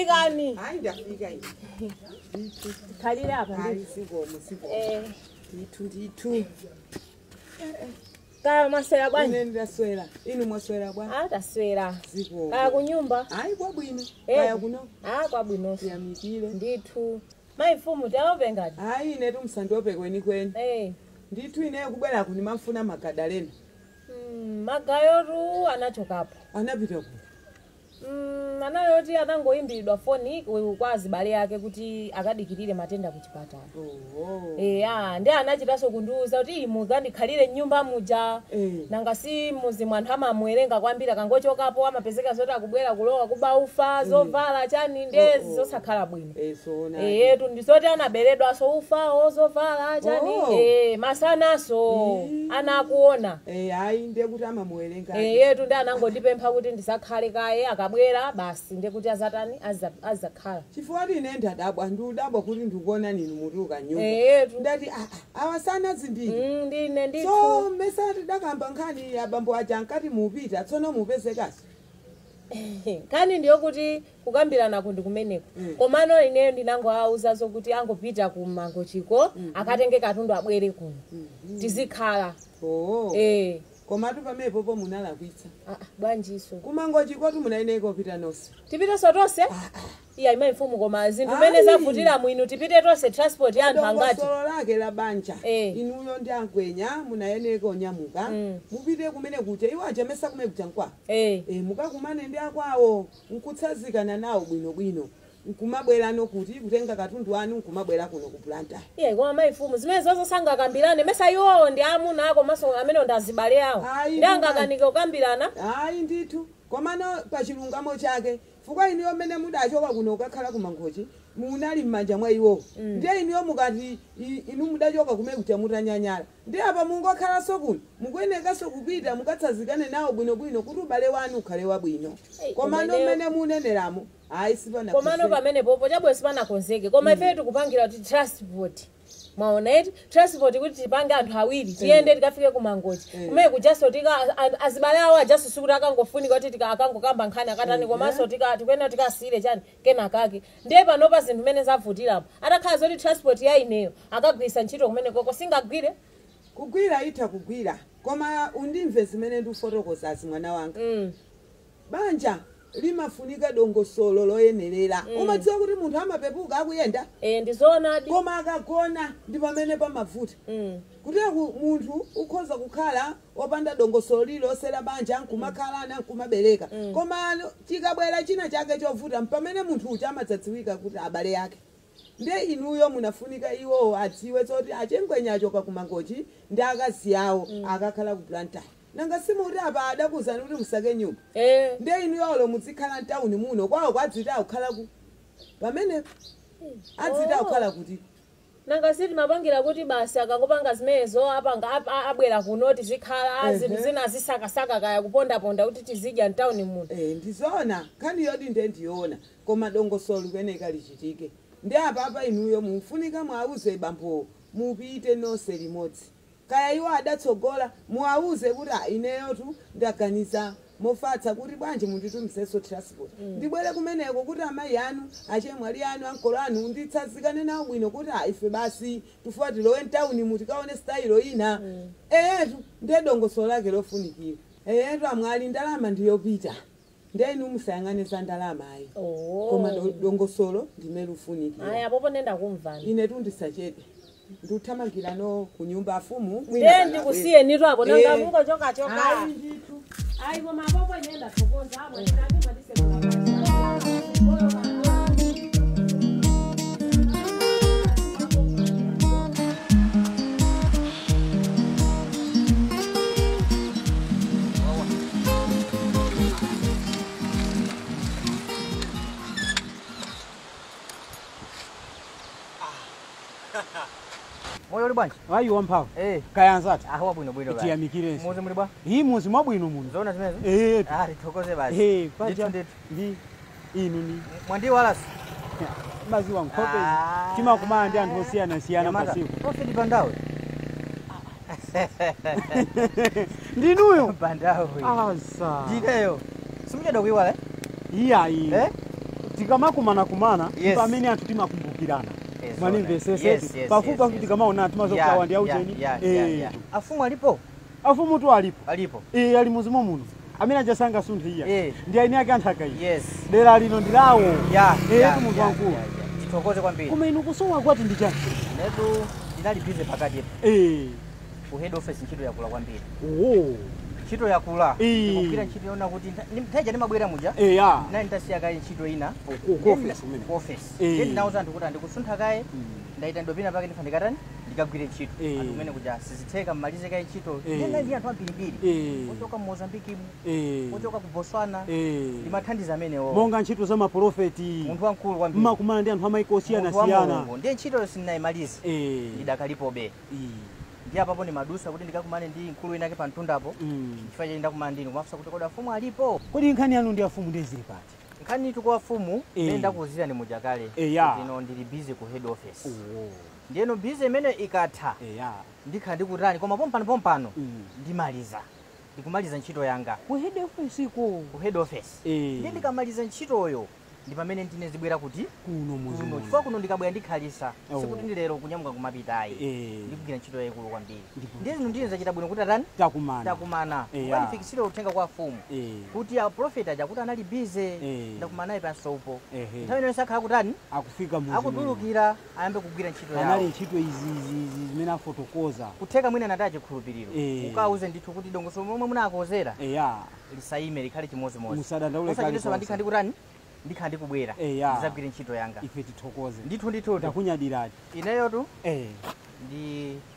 Fikani. Hayi ndafika ine. Khalile apa. Hayi sikomo sikomo. Ndithu ndithu. Kaya maswera bwana. Ine ndaswera. Inu mwaswera bwana. Ah taswera. Zikomo. Kaya kunyumba. Hayi kwabwino. Kaya kuno. Ah kwabwino. Siyamikile. Ndithu. Mayifumu taope ngati. Hayi ine tumsandope kweni kweni. Ndithu ine kubwera kuni mamfuna Magadalena. Magayoru anachokapo. Anapita ku. Anayoti anangoimbidwa foni kwa azibale yake kuti akadikirire matenda kuchipatala. Oh. Ndi anachitaso kundiuza kuti muzandikhalire nyumba muja. Nanga si muzi mwanthu amamuwerenga kwambiri akangochokapo amapezeka zoti akubwera kulowa kuba ufa zovala chani ndezi zosakhala bwino. Yetu ndizoti anaberedwa so ufawo zovala chani masanaso anakuona. Ayi ndiye kuti amamuwerenga. Yetu ndi anangondipempha kuti ndisakhale kaye akabwera basi ndekuti azatani azakhala. Chifukwa ine ndadabwa ndudabwa kuti ndikuona ninu mutuka nyumba. Ndati awasana zimbiri. Ndine ndithu. So mesati dakamba nkhani ya bambo aja nkati mupita tsono mupezekaso. Kani ndiyo kuti kukambirana kundi kumeneko. Komano ineyo ndinangoauza zokuti angopita kumangochiko akatenge katundu abwere kuno. Tizikhala. Komatu pamene munalakwitsa. Bwanjiso. Kumangochiko tu munayeneko pita nonse. Tipite sotose? Iya imai mfumu koma zinthu mene zavutira mwinu tipite tose transport ya anthu angati. Dongosolo lake la banja. Inuyo ndi angwenya munayeneko nyamuka. Mupite kumene kuja iwo aja mesa kumene kuja nkwa. Mukakumane ndi akwawo nkutsazikana nawo bwinobwino. Nkumabwera kuti kutenga katundu anu nkumabwera kuno kuplanta. Iye koma maifumu zimene zozo sangakambirane mesa iwowo ndi amuna ako maso amene ndazibale awo. Ndi angakanike kukambirana. Ayi ndithu komano pachilungamo chake fukwa inuyo mene mudachoka kuno kukakhala kumangochi munali m'manja mwa iwo. Ndiye inuyo mukati inu mudachoka kumene kuja mutanyanyala. Ndiye apa mungokhalanso kuno mukuyenekanso kupita mukatsazikane nawo bwinobwino kuti ubale wanu ukhale wabwino. Komano mene muneneramo ayi sipana. Komano pamene popo chabwe sipanakonzeke koma ife tikupangira kuti transport. Maona eti transport kuti tipange anthu awiri tiyende tikafike kumangochi. Kumene kujaso tika azibale awo ajaso sikuti akangofunika kuti akangokamba nkhani akatani komanso tikuyenda tikasiyire chani kenakake. Ndiye panopa zinthu mene zavutirapo. Atakhala zoti transport ya ineyo akagwisa ntchito kumene koko singagwire. Kugwira itha kugwira koma undimve zimene ndikufotokozazi mwana wanga. Banja limafunika dongosolo loyenerera. Umadziwa kuti munthu amapepuka akuyenda. Ndizoonadi. Koma akagona ndi pamene pamavuta. Kuti munthu ukhoza kukhala wopanda dongosolo lililonse la banja nkumakhalana nkumabereka. Koma chikabwera china chake chovuta pamene munthu uja amadzadziwika kuti abale ake. Ndiye inuyo munafunika iwowo adziwe zoti achengwenya achoka kumangochi ndi akazi awo akakhala kuplanta. Nanga simuti apa adakuzani kuti musake nyumba. Ndiye inuyo muzikhala mtawuni muno kwawo kwadzita kukhala ku pamene adzita kukhala kuti. Nanga siti mapangira kuti basi akangopanga zimenezo apanga abwera kuno tizikhala zinthu zina zisakasaka kaya kupondaponda kuti tizidya mtawuni muno. Ndizoona nkhani yoti ndiye ndiyoona koma dongosolo kuyeneka lichitike. Ndi apa inuyo mufunika mwauze bambo mupite nonse limodzi. Kaya iwo adatsogola muauze kuti ineyo tu ndaganiza mofatsa kuti bwanji munditumizenso transport. Ndibwere kumeneko kuti amayi anu achemwali anu ankolo anu nditsazikane nawo bwino kuti ife basi tufuwa tilowe mtawuni mutikaone style ina. Etu ndiye dongosolo lake lofunikira. Etu amwali ndalama ndiyopita. Ndiye inu musayang'ane za ndalama ayi. Koma dongosolo ndimene lufunikira. Ayi apopo ndenda kumvani. Ine tu ndisachedwe. Nduthamangira no kunyumba afumu. Ndiye ndikusiye nitu apo nanga mungochoka choka. Ayi ndithu. Ayi koma apopo ine ndathokoza apo ndikati mwandisema. Moyo uli bwanji? Ayi wamphawa. Kayanzati. Awa bwino bwino basi. Tiyamikire. Muzi muli bwa? Hii muzi mwabwino muno. Zoona zimenezo? Tithokoze basi. Paja ndi inu ni. Mwandiwalasi. Maziwa nkhope. Timakumana ndi anthu osiyana-siyana pasiku. Prophet Bandawe. Ndinuyo? Bandawe. Asa. Ndineyo. Simuchada kuiwala? Iyayi. Tikamakumana kumana Yes. pamene anthu timakumbukirana. Yes, Mwanimvesese. yes, yes, Pafupi yes, pafupi tikamaona timazokawa ndi aujeni. Yeah. Afumu alipo? Afumu tu alipo. Alipo. Ali muzimo muno. Amene ajasanga sunthu iya. Eh. Ndi aini ake anthu akayi. Yes. Dera lino ndilawo. Yeah. Tu munthu wankulu. Tithokoze kwambiri. Koma inu kusowa kwati ndi chani? Netu ndinali busy pakati. Ku head office ntchito yakula kwambiri. Oh. Ntchito yakula. Ndikugwira ntchito yona kuti nthawi ndimabwera muja. Ya. Ndinali nditasiya kaye ntchito ina. Ku office kumene. Ku office. Ndiye ndinawuza anthu kuti andikusuntha kaye. Ndaita ndopina pake ndifa ndikatani ndikagwire ntchito. Anthu kumene kuja sizitheka mmalize kaye ntchito. Ndiye ndinali anthu ambirimbiri. Ochoka mu Mozambique mu. Ochoka ku Botswana. Ndimathandiza amenewo. Monga ntchito za maprofeti. Munthu wamkulu kwambiri. Mmakumana ndi anthu amaiko osiyana-siyana. Ndiye ntchitoyo sindinayimalize. Ndidakalipobe. Ndiye apapo ndimadusa kuti ndikakumane ndi mkulu winake pa mtundapo. Chifukwa chake ndakumana ndinu kumafunsa kuti kodi afumu alipo. Kodi nkhani yanu ndi afumu ndiye zili pati? Nkhani itu kwa afumu imene ndakuwuzira ndi muja kale. Eya. Ino ndili busy ku head office. Ndiyeno busy imene ikatha. Ndikhala ndikutani koma pompano ndimaliza. Ndikumaliza ntchito yanga. Ku head office ko. Ku head office. Ndiye ndikamaliza ntchitoyo ndi pamene ndine zibwera kuti kuno muzi kuno chifukwa kuno ndikabwera ndikhalisa sikuti ndi lero kunyamuka kumapitayi ndikugwira ntchito yayikulu kwambiri. Ndiye zinthu ndiye zachita bwino kuti atani takumana kukandifikisire uthenga kwa afumu kuti a prophet aja kuti anali busy ndakumana naye pansopo nthawi inonse akhala kutani akufika muzi akutulukira ayambe kugwira ntchito yawo anali ntchito izi zimene afotokoza kutheka mwina anati achikhulupiriro ukauze ndithu kuti dongosolo momwe munakozera lisaime likhale chimodzimodzi musadandaule kale ndikhala ndikutani ndikhala ndikubwera ndizagwire ntchito yanga ife tithokoze ndithu ndithu ndakunyadirani ineyotu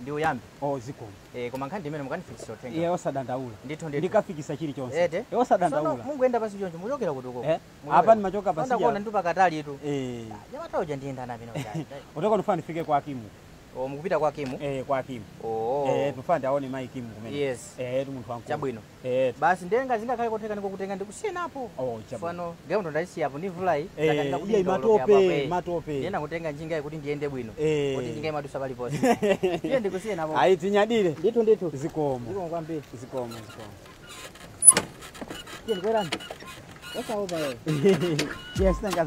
ndi uyambe zikomo koma nkhani ndimene mukandifikisira uthenga iye osadandaula ndithu ndithu ndikafikisa chilichonse ete osadandaula sono munguyenda pasi choncho muchokera kuti uko apa ndimachoka pasi ndakuona ndi pakatali tu nyamata uja ndiyenda nami utoko ndifuna ndifike kwa Akimu mukupita kwa Akimu kwa Akimu ndifuna ndiaone mayi Kimu kumene yes munthu wankulu chabwino basi ndiye zingakhale kotheka ndikokutenga ndikusiyenapo fano ngemo ndayisiyapo ndi mvulayi iye matope matope ndiye ndakutenga njinga kuti ndiyende bwino kuti njinga imadusa paliponse iye ndikusiyenapo ayi tinyadire ndithu ndithu zikomo zikomo kwambiri zikomo zikomo iye ndikwerani osaopa wewe yes thank you.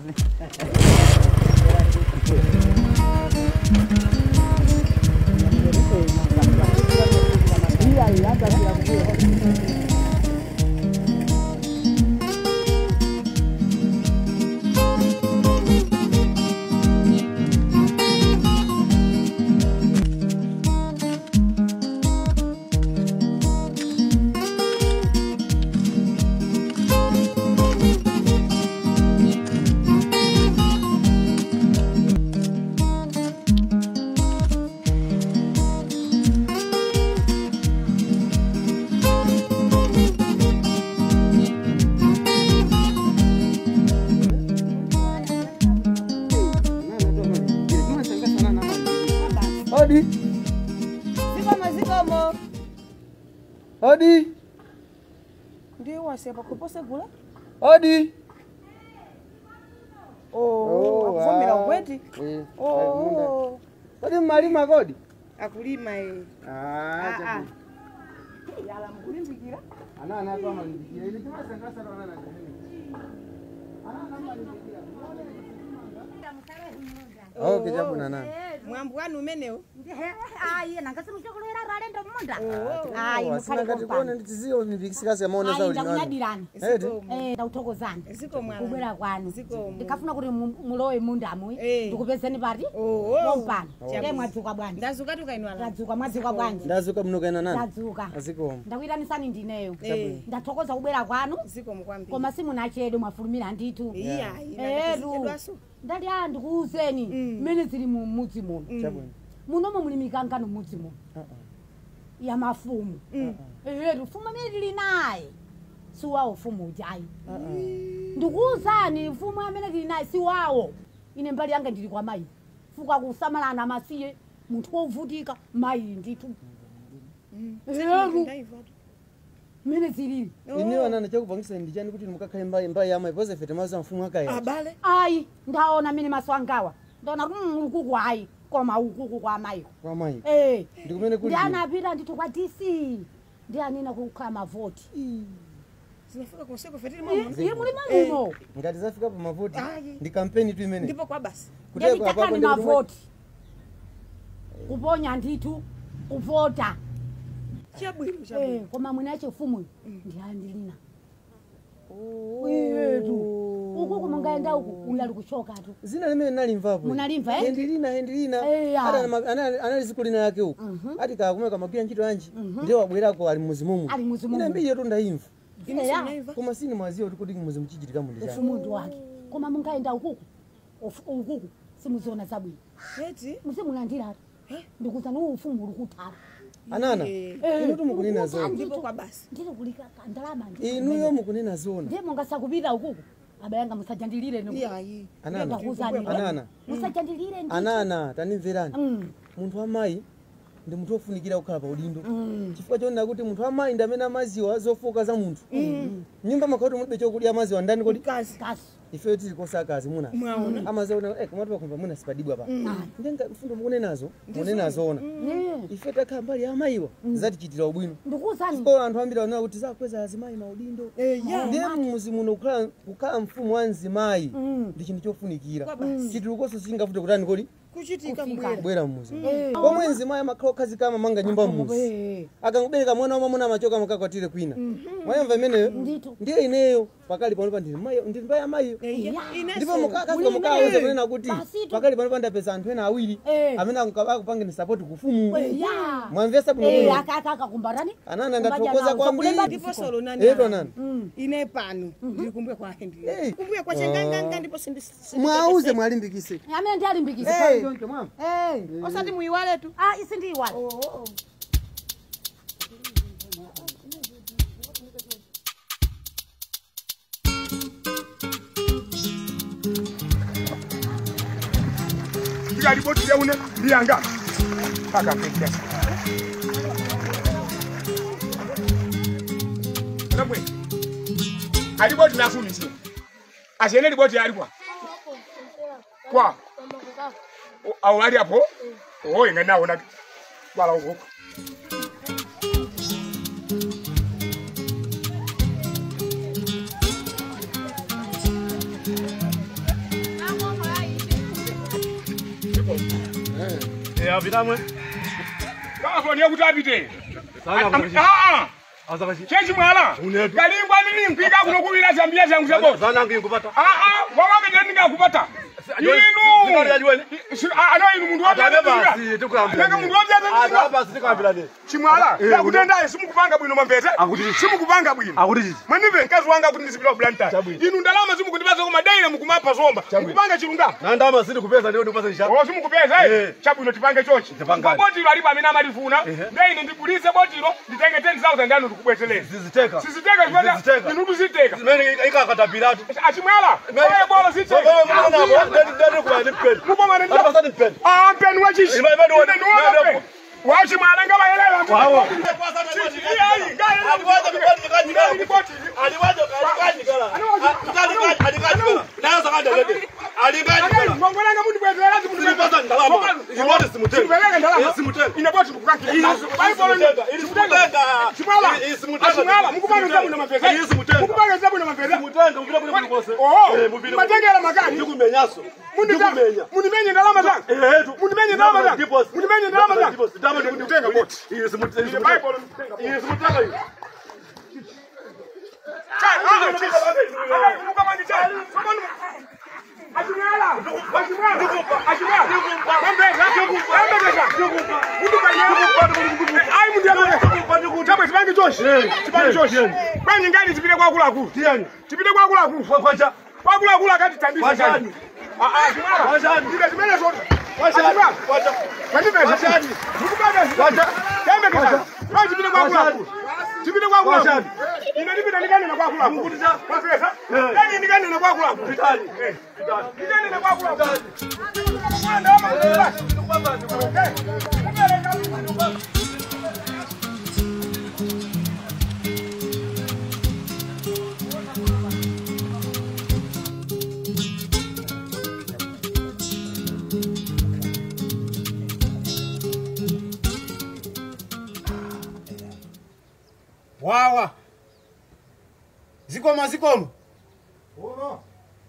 Odi. Zikomo zikomo. Odi. Ndiye wasiya pakupose gula? Odi. Oh, akuvomera ukweti? Kodi mmalima kodi? Akulima Ah, Yala mkulimbikira? Ana ana kwa malimbikira. Ile timasangasa ana ana. Ana ana malimbikira. Okay, chabwino nani. Mwambo wanu umenewo? Ayi, nangasi muchokolera ralendo munda. Ayi, mukali kompa. Nditiziyo mibikisikazi amaona za ulimi. Ndakunyadirani. Ndauthokozani. Kubwera kwanu. Ndikafuna kuti mulowe mundamu. Ndikupezeni pati? Pompano. Ndiye mwadzuka bwanji. Ndazuka tukainwala. Ndadzuka mwadzuka bwanji. Ndazuka mnokaina nani? Ndadzuka. Azikomo. Ndakuyitanisani ndineyo. Ndathokoza kubwera kwanu. Zikomo kwambiri. Koma simunachedwe mwafulumira ndithu. Iya, Ndati ndikuwuzeni mmene zili mumudzi muno. Munomo muli mikangano mudzi muno. Ya mafumu. Ufumu amene tili naye si wawo ufumu ujayi. Ndikuwuzani ufumu amene tili naye si wawo. Ine mbali yanga ndili kwa mayi. Fuka kusamalana amasiye munthu wovutika mayi ndithu. Mene zilili. Iniwa nana chakupangisa ndichani kuti mukakhale mbayi mbayi yama ipoze fete maza mfumu akaya. Abale. Ayi, ndaona mene maso angawa. Ndaona ukuku ayi koma ukuku kwa mayi. Kwa mayi. Ndikumene kuli. Ndi anapita ndithu kwa DC. Ndi anena kukhala mavoti. Zinafika konseko fetili mwa. Iye muli mamuno. Ngati zafika pa mavoti. Ndi kampeni tu imene. Ndipo kwa basi. Ndeti takani mavoti. Kuponya ndithu kuvota. Chabwino chabwino. Koma mwina mfumu ndi andilina. Yetu. Uku kumangaenda uku ulali kuchoka tu. Zina limene nalimvapo. Munalimva eh? Endilina endilina. Ata anali siku lina yake uku. Ati kakumeka magwira ntchito anji. Ndiye wabwerako ali muzimumu. Ali muzimumu. Ina mbiri yetu ndaimva. Koma sini mwaziyo kuti muzimu chichitika mundi chani. Ufumu ndi wake. Koma mungaenda ukuku. Ukuku simuziona zabwino. Eti muzimulandira. Ndikuzana ufumu uli kutala. Anana, inu mukunena zona. Ndipo kwa basi. Ndiri kulika ndalama ndi. Inuyo mukunena zona. Ndiye mungasakupita ukuku. Abayanga musajandilire no. Iyayi. Anana. Anana. Musajandilire ndi. Anana, tanimverani. Munthu amayi ndi munthu ofunikira kukhala pa udindo. Chifukwa chonena kuti munthu amayi ndi amene amaziwa zofoka za munthu. Nyumba makhoti mulibe chokudya amaziwa ndani kodi? Kazi. Ife tili kosakazi muna. Amaziwa komatu pakhomba muna sipadibwa pa. Ndenga mfundo mukunenazo, munenazona. Ife takhala mbali ya amayiwa zatichitira ubwino. Ndikuwuzani. Chifukwa anthu ambiri aonera kuti zakweza azimayi maudindo. Ndiye mmuzi muno kukhala mfumu wa mzimayi ndi chinthu chofunikira. Chitukukonso chingafute kutani kodi? Kuchitika mbwera. Bwera mmuzi. Pomwe mzimayi amakhala okhazikama manga nyumba mmuzi. Akangobereka mwana wamwamuna amachoka makakwatire kwina. Mwayamva imeneyo? Ndiye ineyo pakali pano ndili mayi ndili mbaya amayiyo. Ndipo mukakafika mukawuza kunena kuti pakali pano ndapeza anthu ena awiri amene akupangeni support kufumu. Mwamvesa bwino bwino. Akakumbarani. Anana ndathokoza kwambiri. Ndipo solo nani? Eto nani? Ine pano ndilikumbuya kwa Henry. Kumbuya kwa chenganganga ndipo sindi. Mwauze mwalimbikise. Amene ndi alimbikise. Osati muiwale tu. Ah, isi ndi iwale. Ripoti ya une ndiyanga. Kaka pekea. Namwe. Aliboti nafumisi. Asene ripoti alikuwa. Kwa. Au ali hapo? Oh, inga naona. Wala huko. Avitamwe. Kafa niya kutapite. Chechi mwala. Kalingwa nini mpika kuno kuwira Zambia zangu zabo. Zana ngikupata. Wawake ndeni ngakupata. Inu. Ano inu mundu wabya. Nanga mundu wabya. Ataba sitikambira. Chimwala. Ndakutendaye simukupanga bwino mambete. Simukupanga bwino. Mwanive nkazi wanga kuti ndizipita kublanta. Inu ndalama simukundipaza koma daile mukumapa zomba. Mukupanga chilunga. Na ndalama sindikupeza ndiyo ndikupasa nishaka. Oh simukupeza eh. Chabwino tipange chochi. Boti ilo alipo amene amalifuna. Ndaine ndigulise boti ilo nditenge 10,000 ndanu ndikubwezeleni. Siziteka. Siziteka chifukwa inu tuziteka. Zimene ikakatapiratu. Achimwala. Oye bolo ziteka. Mpeni wachichi. Wachimwala ngabayelera. Munimenye ndalama zangu. Munimenye ndalama zangu. Munimenye ndalama zangu. Nditenga boti. Wawa. Zikomo zikomo.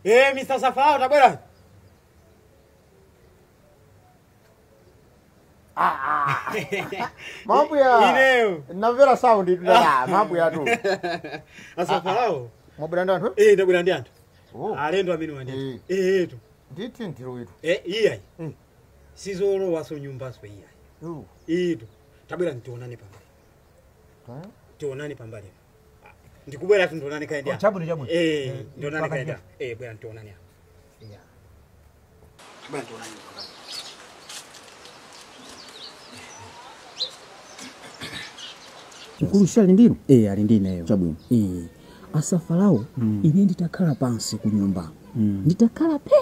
Eh, Mr. Safao tabwera. Mambo ya Ineo. Namvera sound itu da mambo ya tu. Asafao. Mwabwera ndi anthu? Eh, ndabwera ndi anthu. Alendo amene wandi. Eh tu. Nditi ndiro itu. Eh, iyayi. Sizolowaso nyumbaso iyayi. Itu. Tabwera ntionane pambali. Tionane pambali. Ndikubwera tu ndionane kaende. Chabwino chabwino. Eh, ndionane kaende. Eh, bwera ntionane apa. Yeah. Bwera ntionane pambali. Mkulu si ali ndinu? Eh, ali ndineyo. Chabwino. Eh. Asafarao ine nditakhala pansi ku nyumba. Nditakhala pe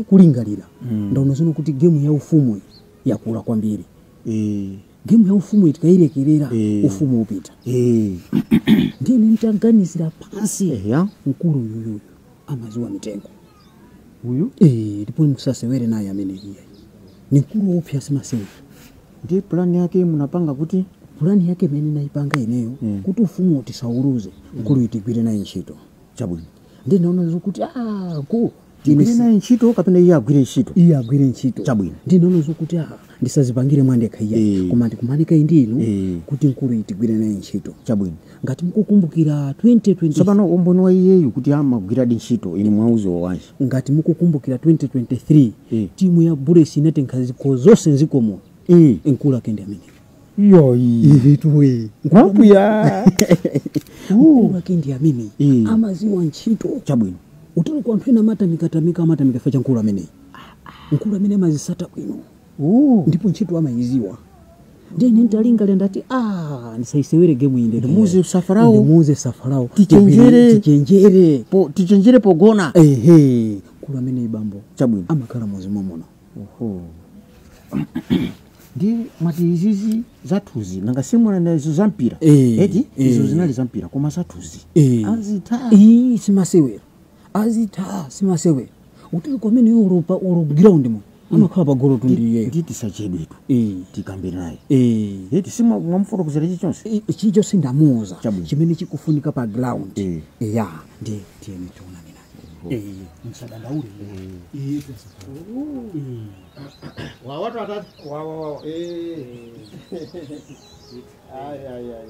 kulingalira. Ndaona zino kuti game ya ufumu yakula kwambiri. Game ya ufumu itikayilekerera ufumu upita. Ndine nitaganizira pansi. Mkulu yuyu amaziwa mitengo. Uyu? Ndipo musasewere naye amene iye. Ni mkulu wopya simasewera. Ndiye plan yake munapanga kuti Pulani yake mene naipanga ineyo kuti ufumu tisauruze mkulu itigwire naye ntchito. Chabwino. Ndiye naona zokuti mkulu tigwire naye ntchito kapena iye agwire ntchito. Iye agwire ntchito. Chabwino. Ndiye naona zokuti ndisazipangire mwandekha iye koma ndikumanika ndinu kuti mkulu itigwire naye ntchito. Chabwino. Ngati mukukumbukira 2020 Tsopano umboni wa iyeyu kuti amagwiradi ntchito inu mwauzo wanji. Ngati mukukumbukira 2023 timu ya Bullets inatenga zikho zonse nzikomo. Mkulu akende amene. Yoyi. Ituwe. Mambuya. Mkulu akende amene. Amaziwa ntchito. Chabwino. Utali kwa anthu ena amatamika amatamika fa cha mkulu amene. Mkulu amene amazisata bwino. Ndipo ntchito amayiziwa. Ndiye ine nditalingalira ndati ndisayisewere game iyi ndekha. Ndimuze Safarao. Ndimuze Safarao. Tichenjere. Tichenjere. Tichenjere pogona. Ehe. Mkulu amene ibambo. Chabwino. Amakhala muzimomono. Oho. Ndi mwati izizi zathuzi nanga simwana nazo zampira. Eti izo zinali zampira koma zathuzi. Azitha. Simasewera. Azitha simasewera. Utali kwa amene uropa uro ground mo. Amakhala pa golo tu ndiye. Ndi tisachedwetu. Tikambe naye. Eti simwa mwamfotokozera chichonse. Chichonse ndamuuza. Chimene chikufunika pa ground. Eya ndi tiyeni tionane naye. Msadandaule. Wa watu watatu. Wa. Ay ay ay ay.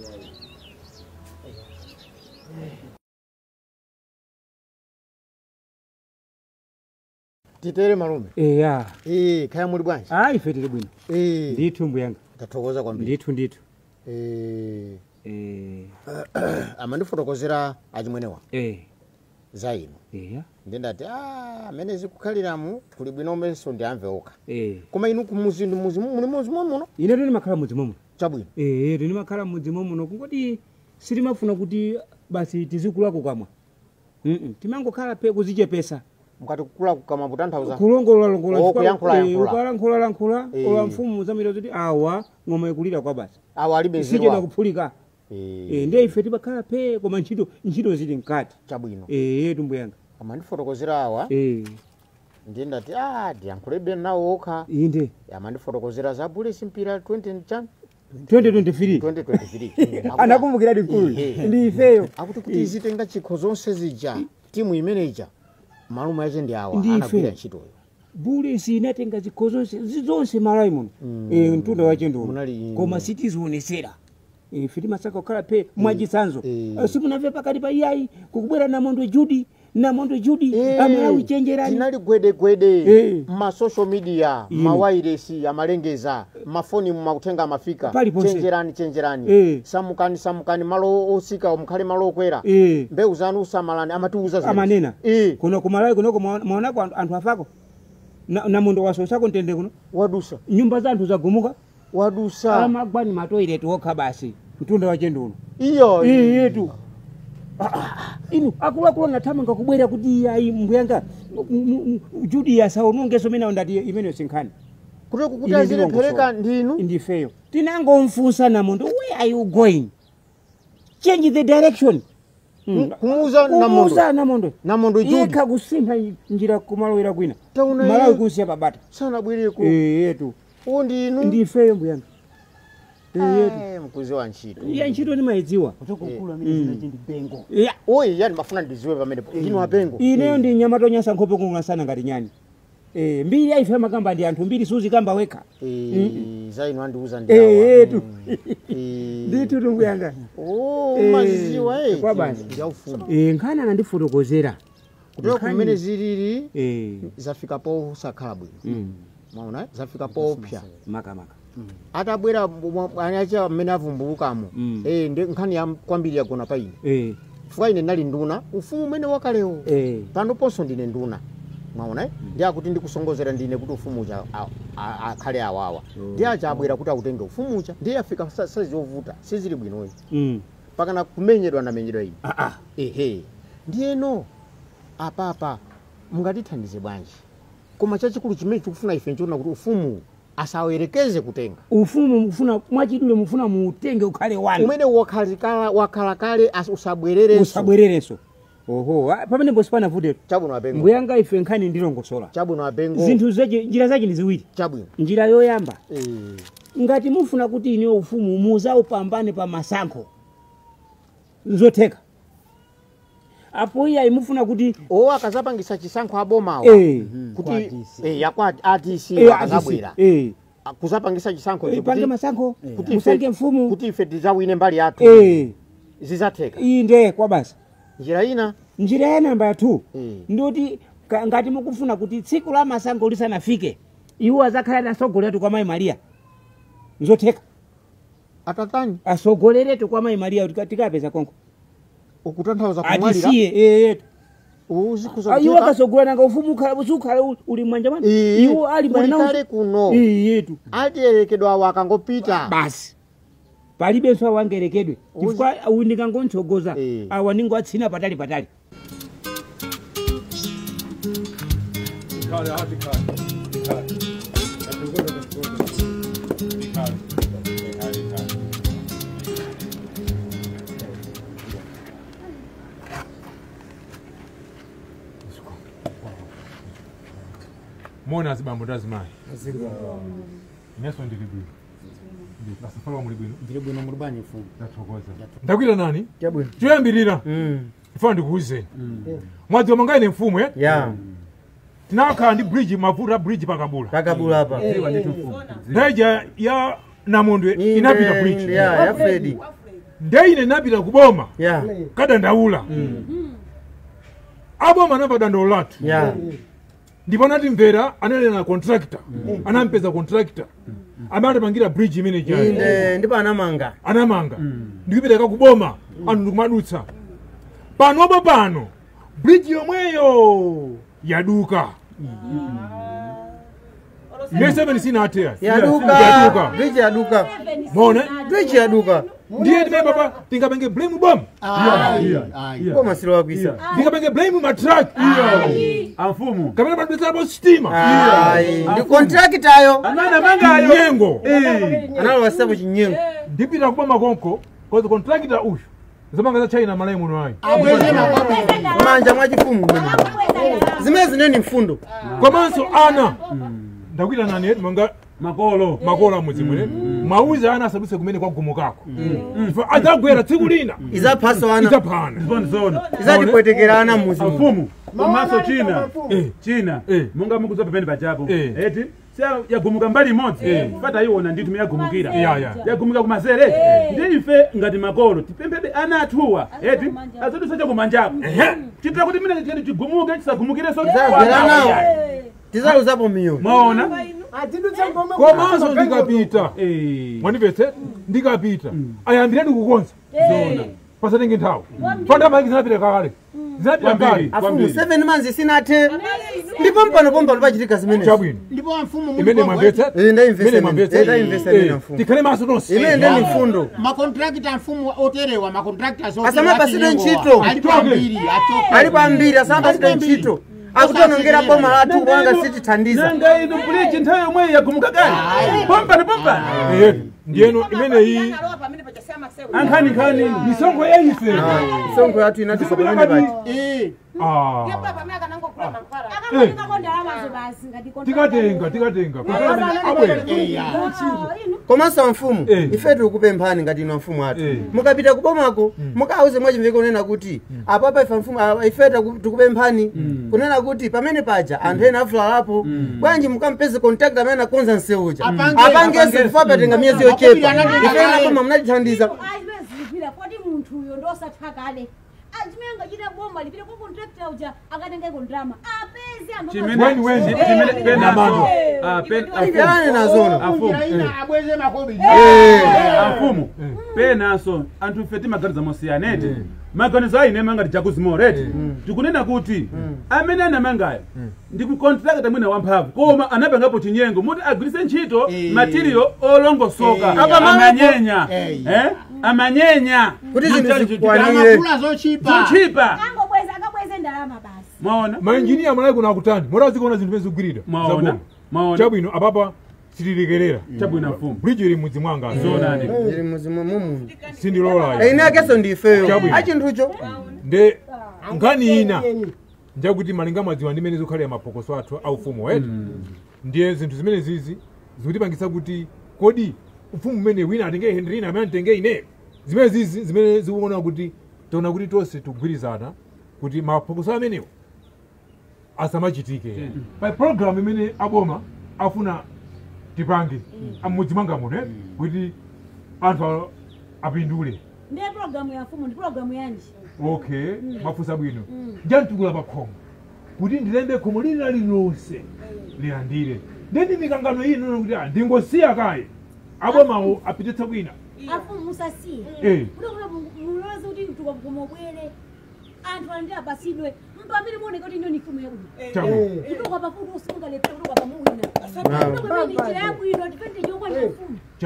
Titere malume. Eya. Kaya muli bwanji. Ife tili bwino. Ndithu mbuyanga. Tathokoza kwambiri. Ndithu. Amandifotokozera achimwenewa. Za inu. Eya. Ndendati amene zikukhaliramu kuli bwino umenso ndiamve okha. Koma inu kumuzi muzi muli muzi muno. Ine ndimakhala muzi muno. Chabwino. Ndimakhala muzi muno kungoti sitimafuna kuti basi tizikulako kamwa. Timangokhala pe kuzichepesa. Mukati kukula kukamwa kutanthauza. Kulongolola kuyankhula. Kulankhula ola mfumu zamira kuti awa ng'oma ikulira kwa basi. Awa alibe nzeru. Sichena kuphulika. Ndiye ife timakhala pe koma ntchito zili mkati. Chabwino. Tumbuyanga. Amandifotokozera awa. Ndiye ndati ndiyankhulebe nawo okha. Inde. Amandifotokozera za Bullets mpira 2023. 2023. Anakumbukira mkulu. Ndi ifeyo. Akuti kuti izitenga chikho zonse zija timu imeneja malume ache ndi awa anagwira ntchitoyo. Bullets inatenga zikho zonse Malawi muno. Mtunda wache ndo. Koma sitizionesera. Ife timasaka kukhala pe mwachisanzo. Simunamve pakati pa iyayi kukubwera Namondo Judy. Namondo Judy Amalawi chenjerani. Tinali gwedegwede ma social media ma wireless amalengeza mafoni mumakutenga amafika. Chenjerani chenjerani. Samukani malo osika mukhale malo okwera. Mbewu zanu usamalani amatiuza zimene. Amanena. Kuno kumalawi kunoko mwaonako anthu afako. Namondo wasosako ntende kuno. Wadusa. Nyumba za anthu zagumuka. Wadusa. Amagwani matoilet okha basi. Mtunda wachenduno. Iyo. Iyetu. Inu akuluakulu anathamanga kubwera kuti iyayi mbuyanga Judy asaonongeso mene ndati imeneyo sinkhani. Kuti kuti azilephereka ndinu. Ndifeyo. Tinangomfunsa Namondo, where are you going? Change the direction. Kumuuza Namondo. Namondo. Namondo Judy. Yekha kusintha njira kumalowera kwina. Malawi kusiya babata. Sanabwereko. Yetu. Ndinu. Ndifeyo mbuyanga. Mkuziwa ntchito. Ya ntchito ndimayidziwa. Utokukula mimi ndi bengo. Ya oyi yani mafuna ndiziwe pamenepo. Ndinu abengo. Ineyo ndi nyama tonyasa nkhope kung'asana ngati nyani. Mbiri aife makamba ndi anthu mbiri suzi kamba weka. Zainu andiuza ndi awa. Tu. Nditu tunguyanga. Oh, maziwa Kwa basi. Ya ufumu. Nkhani anandifotokozera. Kutoka kumene zilili zafika po sakhala bwino. Maona zafika po opya. Maka maka. Atabwera anacha amene avumbulukamo. Ndi nkhani ya kwambiri yagona pa ine. Chifukwa ine ndinali nduna, ufumu umene wakalewo. Pano ponso ndine nduna. Maona ndi akuti ndikusongozera ndine kuti ufumu uja akhale awawa. Ndi aja abwera kuti akutenge ufumu uja. Ndiye afika sazovuta, sizili bwinoyi. Pakana kumenyedwa namenyedwa ine. Ehe. Ndiyeno apapa mungatithandize bwanji. Koma chachikulu chimene chikufuna ife nchiona kuti ufumu asawerekeze kutenga. Ufumu mufuna mwachidule mufuna muutenge ukhale wanu. Umene wakhala kale usabwererenso. Usabwererenso. Oho, pamene bosipana vute. Chabwino abengo. Mbuyanga ife nkhani ndilongosola. Chabwino abengo. Zinthu zache njira zache ndi ziwiri. Chabwino. Njira yoyamba. Ngati mufuna kuti ine ufumu muzaupambane pa masankho. Nzotheka. Apo iya imufuna kuti akazapangisa chisankho abomawo. Kuti yakwa ATC akazabwera. Kuzapangisa chisankho kuti pange masankho. Kuti musange mfumu kuti ife tizawine mbali yathu. Zizatheka. Inde kwa basi. Njira ina. Njira ya namba 2. Ndoti ngati mukufuna kuti tsiku la masankho lisanafike iwo azakhala nasogoletu kwa Mayi Maria. Nzotheka. Atatani asogoleretu kwa Mayi Maria tikapeza konko. Ukutanthauza kumwalira. Atisiye Uzikuza iwo akasogolera nanga ufumu ukhala uli mmanja mwanu. Iwo ali mwana kuno. Yetu. Atiyerekedwa awo akangopita. Basi. Palibenso awangerekedwe. Chifukwa uyu ndikangontsogoza awa ningo atsina patali patali. Mona azibambo ndazimayi. Ineso ndili bwino. Asafala muli bwino. Ndili bwino muli bwanji mfumu. Ndathokoza. Ndakwira nani? Chabwino. Choyambirira. Ifana ndikuwuzeni. Mwadzi wamanga ine mfumu Ya. Tinakhala ndi bridge mavuta bridge pakabula. Pakabula apa. Ndaija ya Namondwe inapita bridge. Ya, ya Freddy. Ndiye ine napita kuboma. Ya. Kadandaula. Aboma napa dandaulo lathu. Ya. Ndipo natimvera ananena contractor. Anampeza contractor. Amene anapangira bridge imene ija. Inde ndipo anamanga. Anamanga. Ndikupita kuboma anthu ndikumadutsa. Panopo pano bridge yomweyo yaduka. Ye 7 sina atea. Yaduka. Bridge yaduka. Mona bridge yaduka. Ndiye ndiye baba tingapange blame bom. Koma silo wakwisa. Tingapange blame matruck. Amfumu. Kapena padutsa po stima. Ndi contract ayo. Amana manga ayo. Nyengo. Analo wasapo chinyengo. Ndipita kuboma konko cause contractor uyu. Zamanga za China malai muno ayi. Manja mwachifumu. Zimene zineni mfundo. Komanso ana. Ndakwira nani manga makolo makolo amudzi mwene. Mauza ana asadutse kumene kwa gumukako. Adzagwera tsiku lina. Izaphaso ana. Izaphana. Zona. Izatipwetekera ana mudzi. Mfumu. Komanso China. China. Munga mukuza pepeni pachapo. Eti yagumuka mbali imodzi fata iwona ndithu yagumukira yagumuka kumasere ndi ife ngati makolo tipembebe ana athuwa eti azadutsa chakumanjako chitira kuti mine chiti chigumuke chisagumukirenso tizaluzapo miyo maona komanso ndikapita mwandipetse ndikapita ayambireni kukonza zona pasatenge nthawi fanda zinapita kale zinapita kale afumu 7 months sinathe ndipo mpano pompano pachitika zimene chabwino ndipo mfumu imene mwamvetsa imene mwamvetsa mfumu tikhale maso tonse imene ndeni mfundo makontrakta mfumu oterewa makontrakta asamapasidwe ntchito alipo ambiri alipo ambiri asamapasidwe ntchito akutonongera boma lathu kubanga sitithandiza nanga ino bridge nthawi yomweyo yagumuka kale pompano pompano ndiyeno imeneyi ankhani nkhani misongo yaife misongo yathu inatisa pamene pachi Tikatenga tikatenga. Komanso mfumu ife tikupemphani ngati inu mfumu athu. Mukapita kubomako mukauze mwachimveko kunena kuti apapa ife mfumu ife tikupemphani kunena kuti pamene paja anthu ena afulalapo bwanji mukampeze contact amene akonza nsewuja. Apangenso kufa patenga miyezi yochepa. Ife napoma munatithandiza. Kodi munthu uyo ndosathakale. Achimenga chita bomba lipire kwa contractor uja akatenga kondrama. Apeze anthu. Chimene chimene penaso. Pen nazono. Afumu. Abweze makobi. Afumu. Penaso anthu ife timaganiza mosiyanete. Maganizo ayi nemanga ndichakuzimoreti. Tikunena kuti amene anamangayo ndi ku contractor mwina wamphamvu koma anapangapo chinyengo muti agwiritse ntchito material olongosoka amanyenya. Amanyenya kuti zinthu zikwanire zochipa angobweza akabweze ndalama basi. Maona mainjinia malayi kuna akutani morazi kuona zinthu zikugwirira maona maona chabwino apapa sitilikerera chabwino mfumu bridge ili mudzi mwanga zonani ili mudzi mumu sindilola ine akeso ndifeyo achinthucho nde nkhani ina njakuti malinga madziwa ndimene zikukhalira mapokoso athu aufumu wetu ndiye zinthu zimene zizi zikutipangitsa kuti kodi ufumu umene wina atenge Henrina amene atenge ine zimene zizi zimene zikuona kuti taona kuti tonse tikugwirizana kuti mapokoso amenewo asamachitike pa program imene aboma afuna tipange amudzi mwanga muno kuti anthu apindule. Ndiye programu ya mfumu ndi programu yanji. Okay, mafusa bwino. Njantukula pa khomo kuti ndilembe khomo lina lililonse lilandire. Ndeni mikangano ino kuti ndingosiya kaye abomawo apititsa bwina. Afumu musasiye. Kuti muloze kuti tukamubwere anthu alandi apasidwe mpamene muoneka kuti ino ni mfumu yabwino. Kutoka pafupi usimungalepera kutoka pamuwina.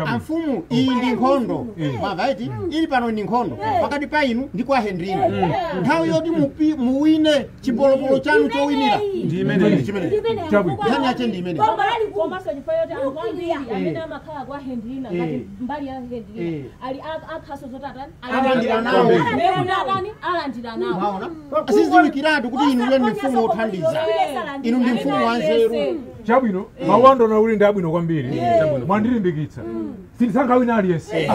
Amfumu iyi ndi nkhondo mwavaiti ili pano ndi nkhondo pakati pa inu ndi kwa Henrina. Nthawi yoti muwine chipolopolo chanu chowinira nkhani yache ndi imene komanso chifukwa yoti anthu ambiri amene amakhala kwa Henrina ngati mbali ya Henrina ali akhaso zoti atani alandira nawo alandira nawo. Mwaona siziwikiratu kuti inu ndi mfumu wothandiza inu ndi mfumu wanzeru. Chabwino mawando na uli ndi abwino kwambiri mwandilimbikitsa sindisankha wina aliyense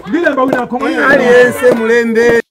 ndilemba wina aliyense mulembe.